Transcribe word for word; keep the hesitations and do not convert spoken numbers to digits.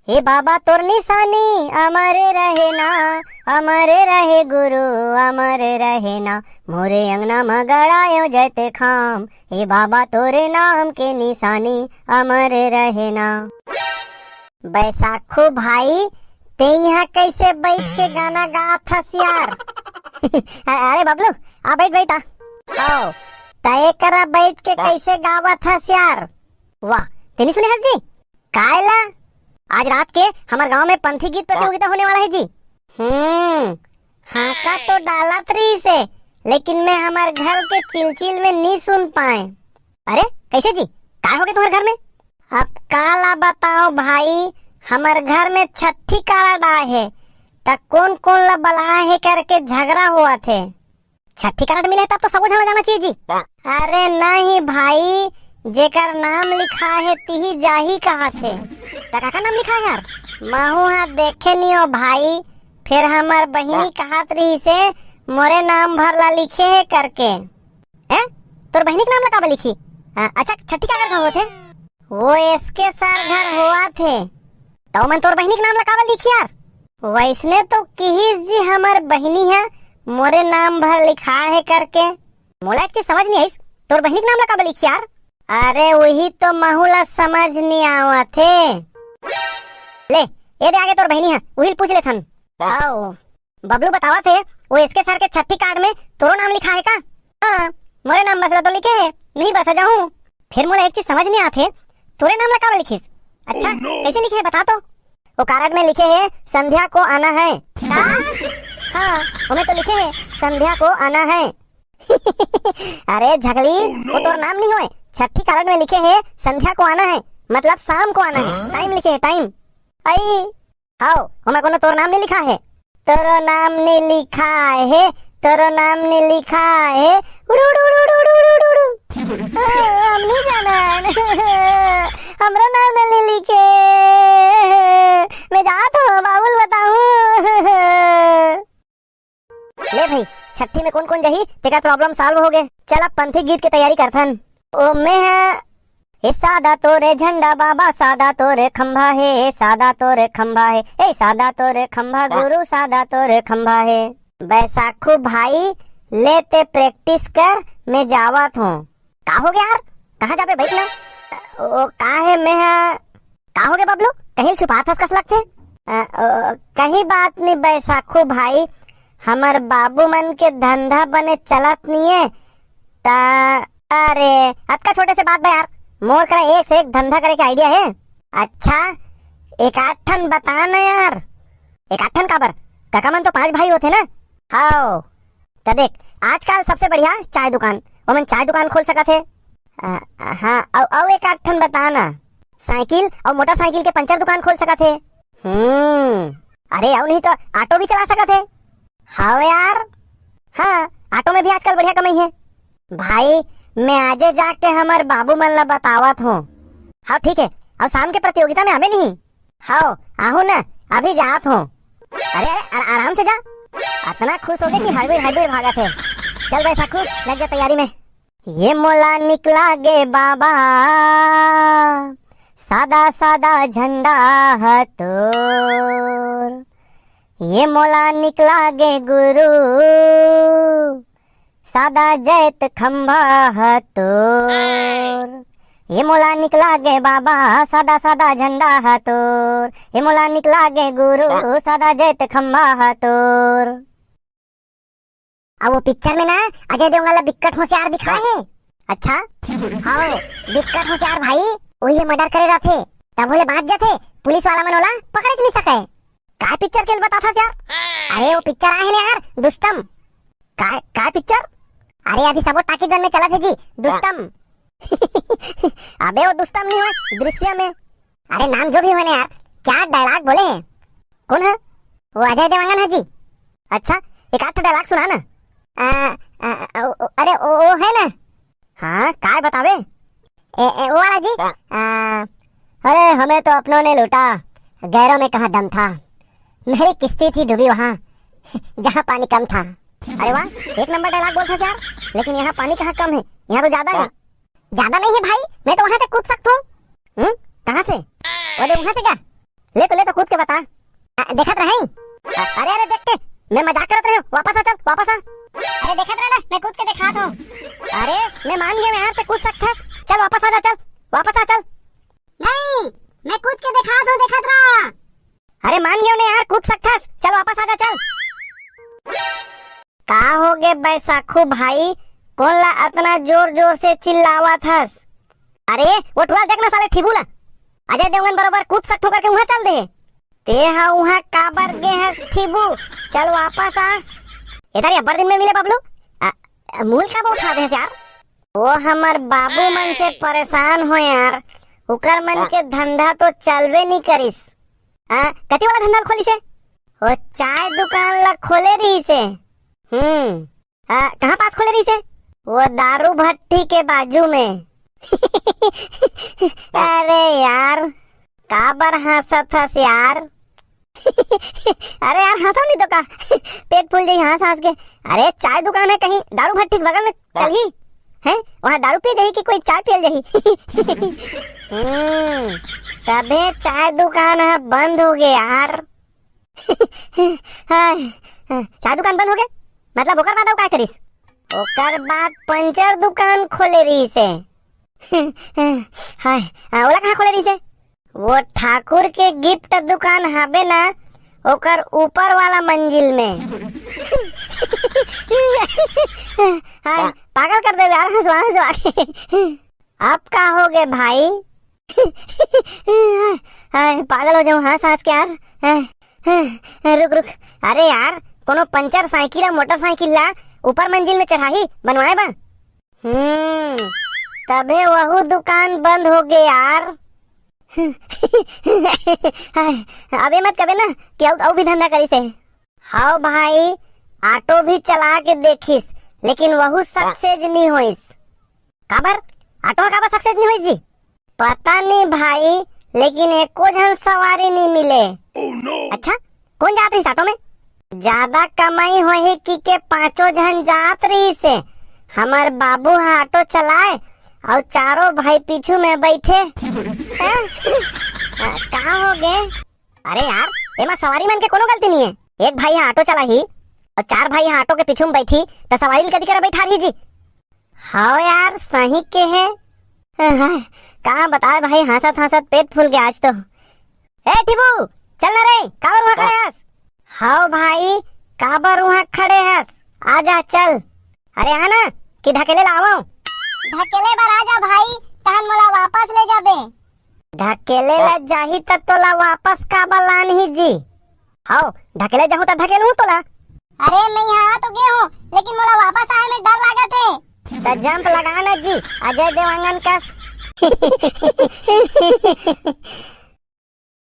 हे बाबा तोर निशानी अमर रहे ना, अमर रहे गुरु, अमर रहे ना, मोरे अंगना म गड़ायो जैत खाम। हे बाबा तोरे नाम के निशानी अमर रहे ना। बैसाखू भाई, ते यहाँ कैसे बैठ के गाना गात हस यार? अरे बबलू, आ बैठ, बैठ आ। आओ, तय करा बैठ के कैसे गावत हस यार? वाह, तेनी सुने हस जी? काय ला? आज रात के हमर गांव में पंथी गीत प्रतियोगिता होने वाला है जी। हम्म, हाका तो डालत रही से, लेकिन मैं हमर घर के चिलचिल में नहीं सुन पाए। अरे, कैसे जी? काय हो गए तुम्हारे घर में? अब का ला बताओ भाई, हमर घर में छठी कारड आए हे, त कौन कौन ला बलाए हे करके झगड़ा हुआ थे। छठी कारड मिले हे तब तो सबो झन ला जाना चाहिए जी। अरे नहीं भाई, जेकर नाम लिखा हे तिही जाही कहा थे। त काकर नाम लिखा हे यार? महू हा देखे नियो भाई, फिर हमर बहिनी हाँ। कहत रही से मोरे नाम भर ला लिखे हे करके। हैं? तोर बहिनी के नाम ला काबर लिखी? आ, अच्छा, छठी काकर घर होत हे? वो एसके सर घर होवत हे। त ओमन तोर बहिनी के नाम ला काबर लिखी यार? वैसने तो किहिस जी हमर बहिनी हे, मोरे नाम भर लिखा हे करके। मोला एक चीज समझ नहीं आइस, तोर बहिनी के नाम ला काबर लिखी यार? अरे वही तो महू ला समझ नहीं आवत हे। ले, ये दे आगे तोर बहिनी हे, उही ल पूछ लेथन। आओ। बबलू बतावत हे, वो एसके सर के छठी कार्ड में तोरो नाम लिखा हे का? हाँ, मोरे नाम बस ला तो लिखे हे, नहीं बस जाहूँ। फिर मोला एक चीज समझ नहीं आत हे, तोरे नाम ला काबर लिखिस? अच्छा, कैसे लिखे हे बता तो? वो कार्ड में लिखे हे, संध्या को आना है। का? हाँ, ओमे तो लिखे हे, संध्या को आना है। अरे झगली, वो तोर नाम नहीं होय, छठी कार्ड में लिखे हे, संध्या को आना है, मतलब शाम को आना है, टाइम लिखे हे, टाइम। आई, हाव, ओमा कोनो तोर नाम नहीं लिखा हे। तोरो नाम नहीं लिखा हे, तोरो नाम नहीं लिखा हे। उड़ू, उड़ू, उड़ू। आ, हम नहीं जानन। हमरो नाम नहीं लिखे। मैं जात हूँ, बाबू ल बताऊँ। ले भाई, छठी में कौन कौन जही, तेकर problem solve हो गे। चल अब पंथी गीत के तैयारी करथन। ओ मैं ह, ए सादा तोरे झंडा बाबा, सादा तोरे खंभा हे, सादा तोरे खंभा हे, ए सादा तोरे खंभा गुरु, सादा तोरे खंभा हे। बैसाखू भाई, ले ते practice कर, मैं जावत हूँ। का हो गया यार? कहाँ जाबे? बैठ ना। ओ, का हे मैं ह-, का हो गया बबलू? कहीं छुपात हस कस लगथे? अ, ओ, कहीं बात नहीं बैसाखू भाई, हमर बाबू मन के धंधा बने चलत नहीं है। ता, अरे, अतका छोटे से बात बा यार, मोर करा एक से एक धंधा करे के idea है। अच्छा, एक आध ठन बता ना यार। एक आध ठन काबर? काका मन तो पांच भाई होथे ना। हाव, त देख, आजकल सबसे बढ़िया चाय दुकान, ओमन चाय दुकान खोल सकत हे। अ, हाँ, अउ, अउ एक आध ठन बता ना। साइकिल अउ मोटरसाइकिल के पंचर दुकान खोल सकत हे। हम्म, अरे अउ नहीं तो ऑटो भी चला सकत हे। हाव यार, हाँ, ऑटो में भी आजकल बढ़िया कमाई है। भाई, मैं आजे जाके हमर बाबू मन ला बतावत हूँ। हाँ, ठीक है, अउ शाम के प्रतियोगिता में आबे नहीं। हाव, आहू ना, अभी जात हूँ। अरे, अरे, आ-, आराम से जा। अतना खुश हो गए कि हड़बड़, हड़बड़ भागत हे। चल बैसाखू, लग जा तैयारी में। ये मोला निकला गे बाबा, सादा, सादा झंडा ह तोर। ये मोला निकला गे गुरु, सादा जैत खंभा ह तोर। ये मोला निकला गे बाबा, सादा सादा झंडा ह तोर। ये मोला निकला गे गुरु, सादा जैत खंभा ह तोर। अब वो पिक्चर में ना अजय देवगन ला बिक्कट होशियार दिखाए हे। अच्छा? हाँ, बिक्कट होशियार भाई, वही मर्डर करे रहथे, तब ले बांच जाथे, पुलिस वाला मन ओला पकड़ेच नहीं सके। काय पिक्चर के बताथस यार? अरे वो पिक्चर आए हे ना यार, दुष्टम। काय, काय पिक्चर? अरे अभी सबो टाकीज मन में चलत हे जी, दुष्टम। अबे वो दुष्टम नहीं होय, दृश्यम हे। अरे नाम जो भी होय ना यार, क्या डायलॉग बोले हे? कौन हे? वो अजय देवगन हे जी। अच्छा, एक आध डायलॉग सुना ना। आ, आ, आ, ओ, ओ, अरे ओ, ओ है ना। हाँ, काय बतावे? ए, ए, वो वाला जी। आ, अरे हमें तो अपनों ने लूटा, गैरों में कहाँ दम था। मेरी किस्ती थी डूबी वहाँ, जहाँ पानी कम था। अरे वाह, एक नंबर डायलॉग बोलथस यार, लेकिन यहाँ पानी कहाँ कम है, यहाँ तो ज्यादा है। ज्यादा नहीं है भाई, मैं तो वहाँ से कूद सकता हूँ। हम्म, कहाँ से? वो दे वहाँ से क्या? ले तो ले। बैसाखू भाई, कोन ला अतना जोर जोर से चिल्लावत हस? अरे, वो ठुआ ल देख ना साले ठीबू ला। अजय देवगन बरोबर कूद सक ठोकर के उहाँ चल दे। ते हा उहाँ काबर गे हस ठीबू? चल वापस आ। ए तारी अब्बड़ दिन में मिले बबलू। आ, मूल का बहुत खाते हैं यार। वो हमर बाबू मन से परेशान हो यार। उकर मन के धंधा तो चलबे नी करिस। आ, कति वाला धंधा खोलिस हे? वो चाय दुकान ला खोले रहिस हे। हम्म। आ, कहाँ पास खोले रहिस हे? वो दारू भट्टी के बाजू में। अरे यार, काबर हंसत हस यार? अरे यार, हंसो नहीं तो का? पेट फूल जाही हंस हंस के। अरे, चाय दुकान है कहीं, दारू भट्टी के बगल में चलही? हैं? वहाँ दारू पी जाही कि कोई चाय पियल जाही? हम्म, तभे चाय दुकान है बंद हो गए यार। हाय, चाय दुकान बंद हो गए? मतलब ओकर बाद अउ का करिस? ओकर बाद पंचर दुकान खोले रहिस हे। हाय, आ, ओला कहाँ खोले रहिस हे? वो ठाकुर के गिफ्ट दुकान हबे ना, ओकर ऊपर वाला मंजिल में। हाय, पागल कर देबे यार, हंसवा हंसवा के। अब का हो गए भाई? हाय, पागल हो जाऊं हंस हंस के यार। हाय, हाय, रुक रुक, अरे यार, कोनो पंचर साइकिल या मोटरसाइकिल ला ऊपर मंजिल में चढ़ाही बनवाए बा। हम्म, तभे वहू दुकान बंद हो गए यार। हाय, अब ये मत कबे ना कि अउ, अउ भी धंधा करिस हे। हाव भाई, ऑटो भी चला के देखिस, लेकिन वहू सक्सेस नी होइस। काबर? ऑटो ह काबर सक्सेस नी होइस जी? पता नी भाई, लेकिन एको झन सवारी नी मिले। अच्छा, कोन जात रहिस ऑटो में? ज्यादा कमाई होही कि के पांचों झन जात रहिस हे। हमर बाबू ह ऑटो चलाए अउ चारों भाई पीछू में बैठे। हैं? आ, का हो गे? अरे यार, एमा सवारी मन के कोनो गलती नहीं है। एक भाई ह ऑटो चलाही अउ चार भाई ह ऑटो के पीछू में बैठी, त सवारी ल कदी करा बैठारही जी? हाव यार, सही के है। हाय, का बताए भाई, हंसत हंसत पेट फूल गया आज तो। ए ठीबू, चल ना रे, काबर वहाँ खड़े हस? हाव भाई, काबर वहाँ खड़े हस? आजा चल। अरे आ ना, कि ढकेले ला आवंव? ढकेले बर आजा भाई, तहन मोला वापस ले जाबे। ढकेले ला जाही त तोला वापस काबर लानही जी? हाव, ढकेले जाहूं त ढकेलहूं तोला। अरे, मैं यहाँ तो गे हूँ, लेकिन मोला वापस आए में डर लागत हे। त जंप लगा ना जी, अजय देवांगन कस।